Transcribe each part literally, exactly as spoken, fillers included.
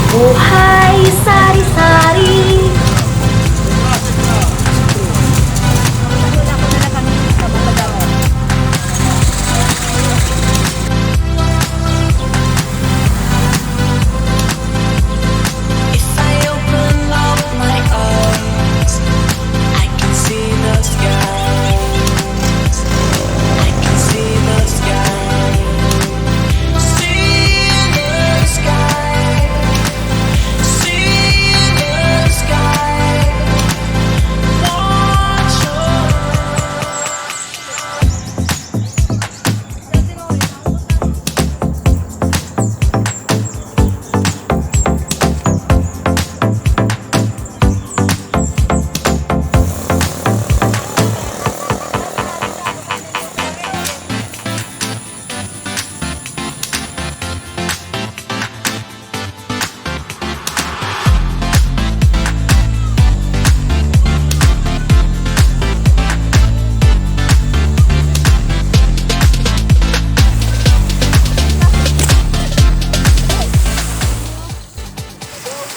Buhay Sari-Sari. If I open up my arms, I can see the sky. I can see the sky. See the sky. See the sky. Watch your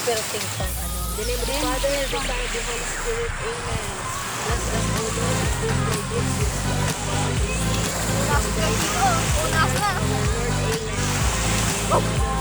Perting pang ano. In the name of the Father, the Son, and the Holy Spirit. Amen. Bless us, O Lord, and bless thy gifts, which are for us. Unas na. Lord, amen.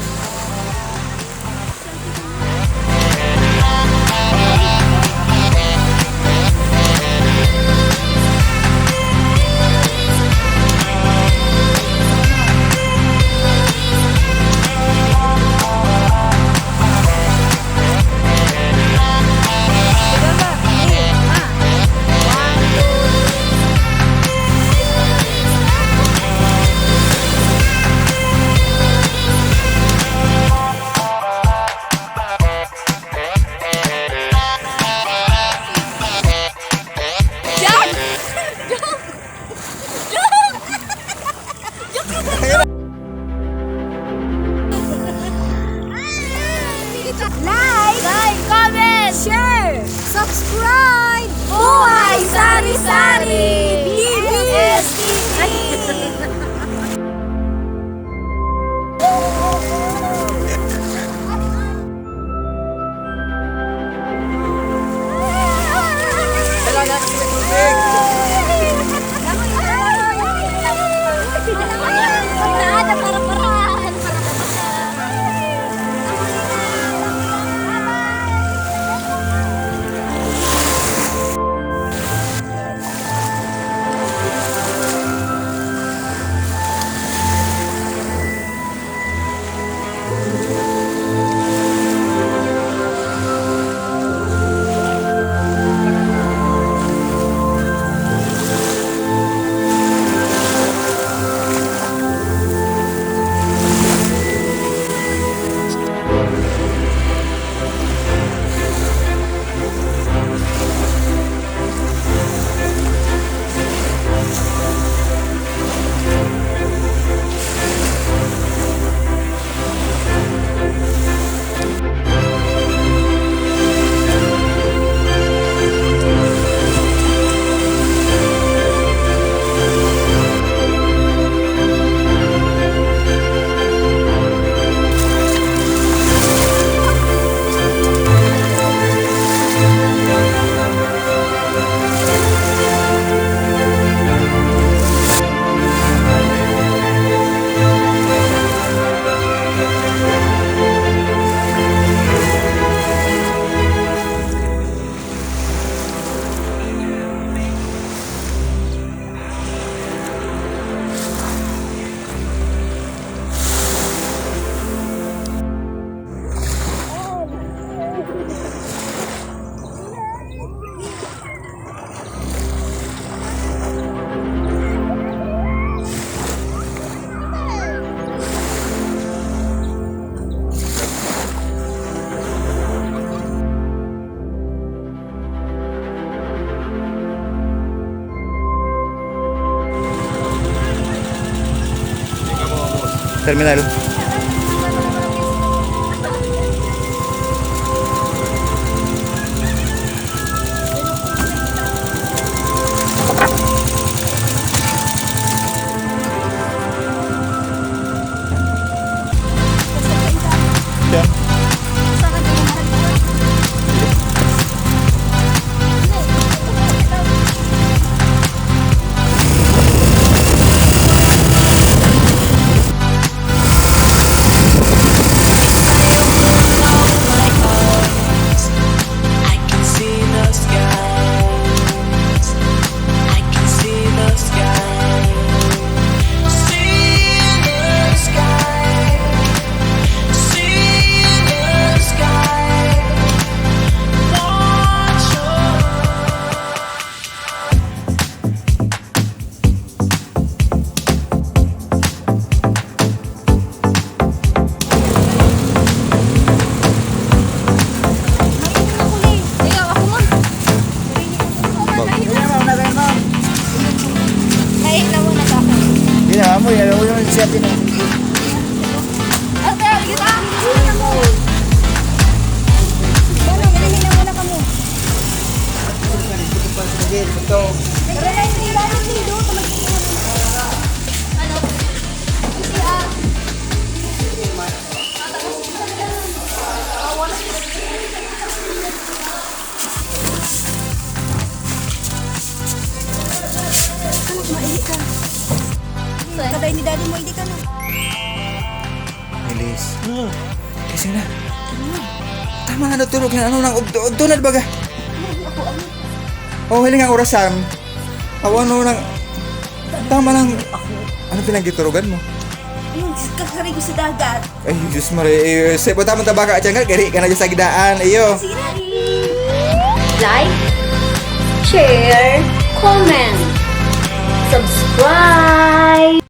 Like, like, comment, share, subscribe. Buhay Sari-Sari! B B S T V! Terminal. Yan. Please. Gising na. Tama na, natulog na. Ano nang udto-udto na, baga? Oh, hiling ang orasan. Aw, ano nang... Tama lang. Ano pinagiturugan mo? Yung kakari ko sa dagat. Ay, Diyos Maria. Eh, sa iba tamang tabaka at tiyan ka, gari ka na dyan sa gidaan. Iyo. Sige na. Like, share, comment, subscribe.